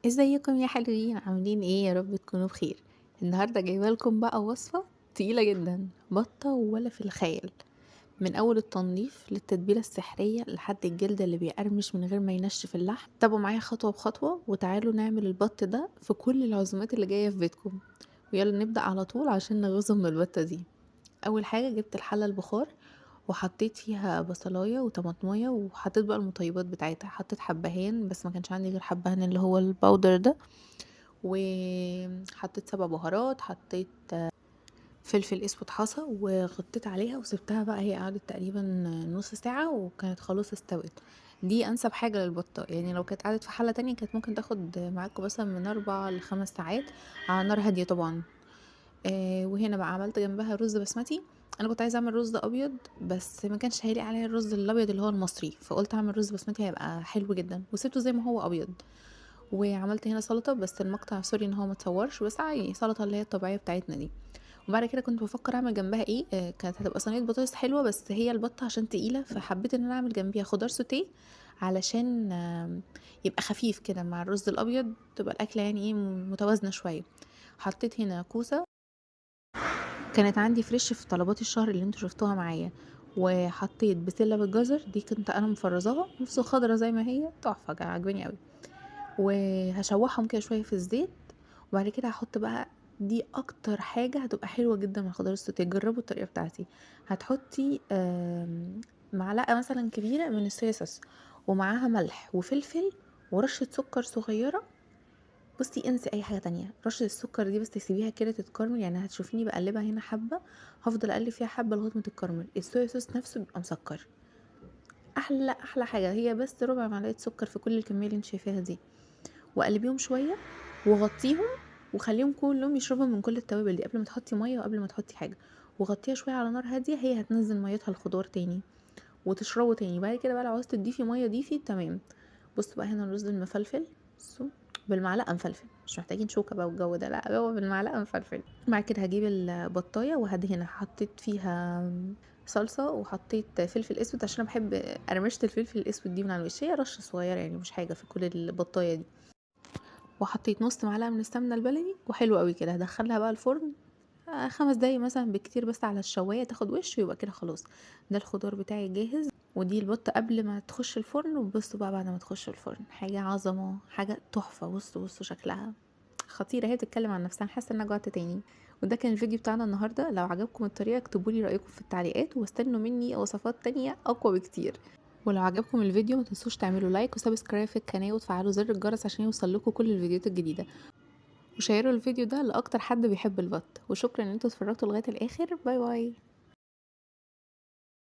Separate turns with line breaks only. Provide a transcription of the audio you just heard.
ازيكم يا حلوين؟ عاملين ايه؟ يا رب تكونوا بخير. النهارده جايبه لكم بقى وصفه تقيلة جدا، بطه ولا في الخيال، من اول التنظيف للتتبيله السحريه لحد الجلد اللي بيقرمش من غير ما ينشف اللحم. تابعوا معايا خطوة بخطوة وتعالوا نعمل البط ده في كل العزومات اللي جاية في بيتكم. ويلا نبدا على طول عشان نغيظهم من البطة دي. اول حاجة جبت الحلة البخار وحطيت فيها بصلايه وطماطمايه، وحطيت بقى المطيبات بتاعتها، حطيت حبهان بس ما كانش عندي غير حبهان اللي هو ال powder ده، وحطيت 7 بهارات، حطيت فلفل اسود حصى، وغطيت عليها وسبتها بقى. هي قعدت تقريبا نص ساعة وكانت خلاص استوت. دي انسب حاجة للبطه، يعني لو كانت قعدت في حله تانية كانت ممكن تاخد معاكم مثلا من 4 ل5 ساعات على نار هادية طبعا. وهنا بقى عملت جنبها رز بسمتي. انا كنت عايزه اعمل رز ابيض بس ما كانش هيليق عليا الرز الابيض اللي هو المصري، فقلت اعمل رز بسمتي هيبقى حلو جدا، وسبته زي ما هو ابيض. وعملت هنا سلطة، بس المقطع sorry ان هو ما اتصورش، بس عادي سلطة اللي هي الطبيعية بتاعتنا دي. وبعد كده كنت بفكر اعمل جنبها ايه، كانت هتبقى صينية بطاطس حلوة، بس هي البطة عشان تقيلة فحبيت ان انا اعمل جنبيها خضار سوتيه علشان يبقى خفيف كده مع الرز الابيض، تبقى الاكلة يعني ايه متوازنة شوية. حطيت هنا كوسة كانت عندي fresh في طلبات الشهر اللي انتوا شفتوها معايا، وحطيت بسلة بالجزر دي كنت انا مفرزاها نص خضرة زي ما هي، تحفة عجباني قوي. وهشوحهم كده شوية في الزيت، وبعد كده هحط بقى دي اكتر حاجة هتبقى حلوة جدا مع الخضار السوتيه، جربوا الطريقة بتاعتي. هتحطي معلقه مثلا كبيرة من الصويا صوص، ومعاها ملح وفلفل ورشه سكر صغيرة. بصي انسي اي حاجة تانية، رشه السكر دي بس تسيبيها كده تتكرمل، يعني هتشوفيني بقلبها هنا حبه، هفضل اقلب فيها حبه لغاية ما تتكرمل. الصويا صوص نفسه بيبقى مسكر، احلى حاجة هي بس ربع معلقه سكر في كل الكمية اللي انت شايفاها دي. وقلبيهم شوية وغطيهم وخليهم كلهم يشربوا من كل التوابل دي قبل ما تحطي مية وقبل ما تحطي حاجة، وغطيها شوية على نار هادية، هي هتنزل ميتها الخضار تاني وتشربه تاني. بعد كده بقى لو عاوزه تضيفي مية ضيفي، تمام. بصوا بقى هنا الرز المفلفل، بصوا بالمعلقه مفلفل، مش محتاجين شوكه بقى والجو ده، لا هو بالمعلقه مفلفل. بعد كده هجيب البطايه وهدهنها، حطيت فيها صلصه وحطيت فلفل اسود عشان انا بحب قرمشه الفلفل الاسود دي من على الوش، هي رشه صغيرة يعني مش حاجة في كل البطايه دي. وحطيت نص معلقه من السمنة البلدي، وحلو قوي كده. هدخلها بقى الفرن 5 دقايق مثلا بالكتير، بس على الشوايه تاخد وش ويبقى كده خلاص. ده الخضار بتاعي جاهز، ودي البطة قبل ما تخش الفرن. وبصوا بقى بعد ما تخش الفرن، حاجة عظمه، حاجة تحفة. بصوا شكلها خطيرة، هي بتتكلم عن نفسها. حاسه ان انا جوعت تاني. وده كان الفيديو بتاعنا النهارده. لو عجبكم الطريقة اكتبوا لي رايكم في التعليقات، واستنوا مني وصفات تانية اقوى بكتير. ولو عجبكم الفيديو ما تنسوش تعملوا like و subscribe في القناة، وتفعلوا زر الجرس عشان يوصل لكم كل الفيديوهات الجديدة، وشيروا الفيديو ده لاكتر حد بيحب البط. وشكرا ان انتوا اتفرجتوا لغاية الاخر. bye bye.